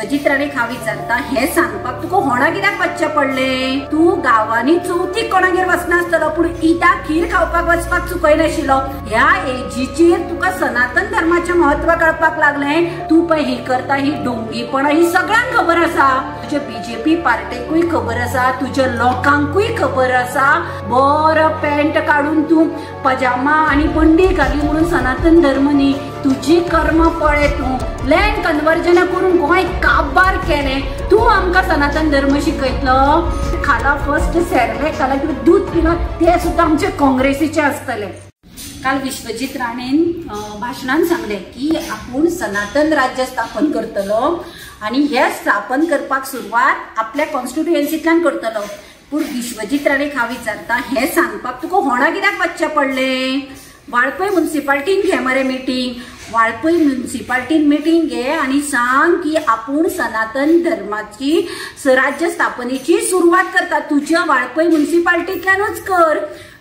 विश्वजीत राणेक हांव विचारता, हें सांगपाक तुका होणा कित्याक वचचें पडलें? तूं गांवांनी चवथीक कोणागेर वचनासतलो, पूण ईदाक खीर खावपाक वचपाक चुकयनाशिल्लो. ह्या एजीचेर तुका सनातन धर्माचें म्हत्व कळपाक लागलें. तूं पळय ही करता ही डोंगीपणां ही सगळ्यांक खबर आसा. तुजे बीजेपी पार्टेकूय खबर आसा, तुज्या लोकांकूय खबर आसा. बरो पॅन्ट काडून तूं पजामा आनी बंडी घाली म्हणून सनातन धर्म न्ही. तुजी कर्म पळय, तूं लँड कन्वर्जन करून गोंय काबार केलें. तूं आमकां सनातन धर्म शिकयतलो? खाला फर्स्ट सेरेलेक खाला किंवा दूद पिला ते सुद्दां आमचे काँग्रेसीचे आसतले. काल विश्वजीत राणेन भाशणान सांगलें की आपूण सनातन राज्य स्थापन करतलो आनी हे स्थापन करपाक सुरवात आपल्या कॉन्स्टिट्युएन्सींतल्यान करतलो. पूण विश्वजीत राणेक हांव विचारता, हें सांगपाक तुका होणा कित्याक वचचें पडलें? वाळपय मुन्सिपाल्टीन घे मरे मिटींग, वाळपय मुन्सिपाल्टीन मिटींग घे आनी सांग की आपूण सनातन धर्माची राज्य स्थापनेची सुरवात करता. तुज्या वाळपय मुन्सिपाल्टींतल्यानूच कर.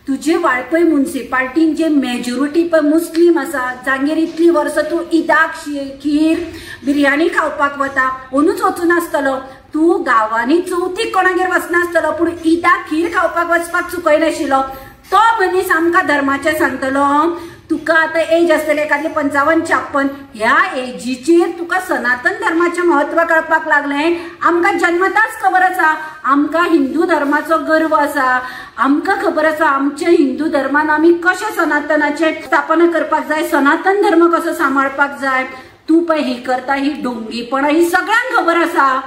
तुजे वाळपय मुन्सिपाल्टीन जे मेजॉरिटी पळय मुस्लीम आसा, जांगेर इतली वर्सां तूं ईदाक खीर बिर्याणी खावपाक वता, ओनूच वचूं नासतलो. तूं गांवांनी चवथीक कोणागेर वचनासतलो, पूण ईदाक खीर खावपाक वचपाक चुकयनाशिल्लो. तो मनीस आमकां धर्माचें सांगतलो? तुका आतां एज आसतली एखादली 55 56, ह्या एजीचेर तुका सनातन धर्माचें म्हत्व कळपाक लागलें. आमकां जन्मताच खबर आसा, आमकां हिंदू धर्माचो गर्व आसा. आमकां खबर आसा आमच्या हिंदू धर्मान आमी कशें सनातनाचें स्थापना करपाक जाय, सनातन धर्म कसो सांबाळपाक जाय. तूं पळय ही करता ही डोंगीपणां ही सगळ्यांक खबर आसा.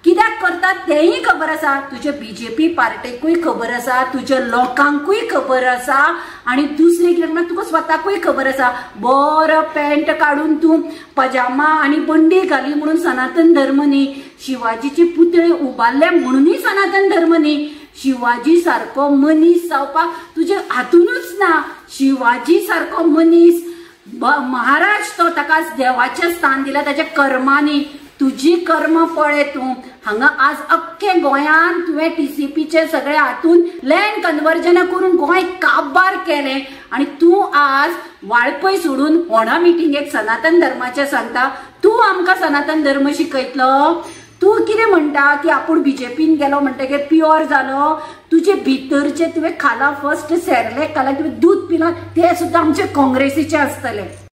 कित्याक करता तेंय खबर आसा. तुजे बीजेपी पार्टेकूय खबर आसा, तुज्या लोकांकूय खबर आसा आनी दुसरें कितें म्हणल्यार तुका स्वताकूय खबर आसा. बरो पॅन्ट काडून तूं पजामा आनी बंडी घाली म्हणून सनातन धर्म न्ही. शिवाजीचे पुतळे उबारले म्हणूनय सनातन धर्म न्ही. शिवाजी सारको मनीस जावपाक तुजे हातूनच ना. शिवाजी सारको मनीस महाराज, तो ताका देवाचें स्थान दिलां ताच्या कर्मांनी. तुजी कर्म पळय तूं. हांगा आज अख्खे गोंयान तुवें टीसीपीचे सगळे हातून लँड कन्वर्जन करून गोंय काबार केलें आनी तूं आज वाळपय सोडून होणा मिटिंगेक सनातन धर्माचें सांगता. तूं आमकां सनातन धर्म शिकयतलो? तूं कितें म्हणटा की आपूण बीजेपीन गेलो म्हणटकीर प्युअर जालो? तुजे भितरचे तुवें खाला फर्स्ट सेरेलेक खाला किंवा दूद पिला ते सुद्दां आमचे काँग्रेसीचे आसतले.